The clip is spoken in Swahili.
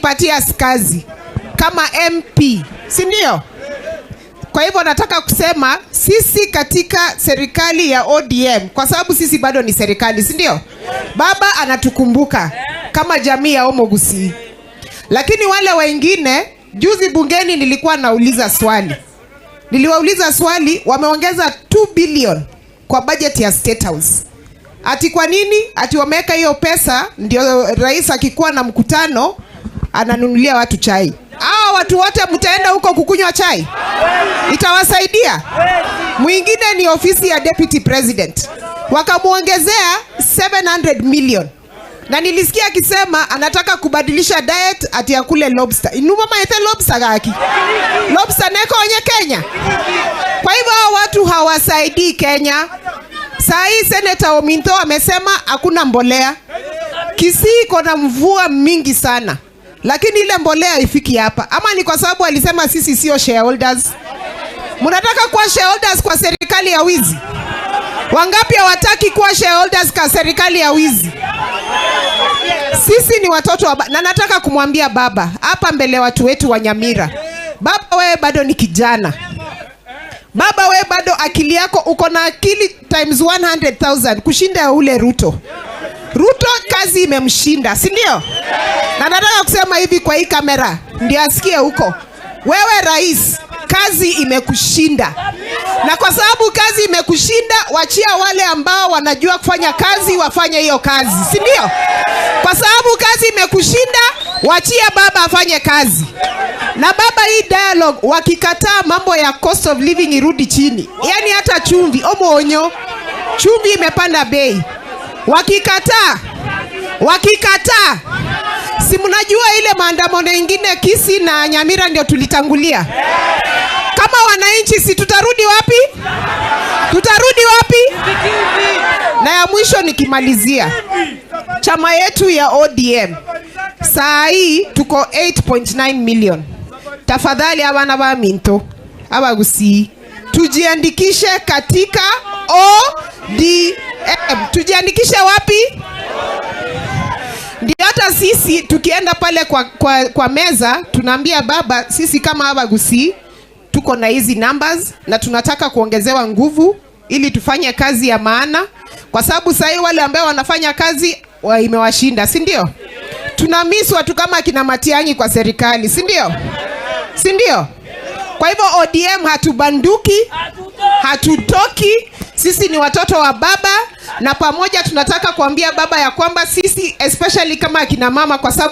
Alinipatia kazi kama MP, si ndio? Kwa hivyo nataka kusema sisi katika serikali ya ODM, kwa sababu sisi bado ni serikali, si ndio? Baba anatukumbuka kama jamii ya Omogusii, lakini wale wengine, juzi bungeni nilikuwa nauliza swali, niliwauliza swali, wameongeza 2 billion kwa budget ya State House. Ati kwa nini? Ati wameweka hiyo pesa ndio rais akikuwa na mkutano ananunulia watu chai. Hawa watu wote mtaenda huko kukunywa chai? Itawasaidia? Mwingine ni ofisi ya deputy president, wakamwongezea 700 million, na nilisikia akisema anataka kubadilisha diet ati akule lobster. Inuma maete lobster gaki lobster neko onye Kenya. Kwa hivyo hao watu hawasaidii Kenya. Saa hii Senator Ominto amesema hakuna mbolea. Kisii iko na mvua mingi sana, lakini ile mbolea haifiki hapa. Ama ni kwa sababu alisema sisi sio shareholders? Mnataka kuwa shareholders kwa serikali ya wizi? Wangapi hawataki kuwa shareholders kwa serikali ya wizi? Sisi ni watoto wa na nataka kumwambia baba hapa mbele watu wetu wa Nyamira, baba wewe bado ni kijana. Baba wewe bado akili yako uko na akili times 100,000 kushinda ule Ruto. Ruto kazi imemshinda, si ndio? Na nataka kusema hivi kwa hii kamera ndio asikie huko. Wewe rais, kazi imekushinda, na kwa sababu kazi imekushinda, wachia wale ambao wanajua kufanya kazi wafanye hiyo kazi, si ndio? Kwa sababu kazi imekushinda, wachia baba afanye kazi. Na baba, hii dialogue wakikataa mambo ya cost of living irudi chini, yaani hata chumvi omonyo, chumvi imepanda bei, wakikataa, wakikataa, si mnajua ile maandamano ingine Kisii na Nyamira ndio tulitangulia kama wananchi, si tutarudi wapi? Tutarudi wapi? Na ya mwisho nikimalizia, chama yetu ya ODM saa hii tuko 8.9 million. Tafadhali abana ba minto abagusii tujiandikishe katika ODM. Tujiandikishe wapi? Ndio hata sisi tukienda pale kwa meza tunaambia baba, sisi kama Abagusii tuko na hizi numbers na tunataka kuongezewa nguvu ili tufanye kazi ya maana, kwa sababu sahii wale ambao wanafanya kazi imewashinda, si ndio? Tuna miss watu kama kina Matiang'i kwa serikali, si ndio? Si ndio? Kwa hivyo ODM hatubanduki, hatutoki. Sisi ni watoto wa baba, na pamoja tunataka kuambia baba ya kwamba sisi especially kama akina mama, kwa sababu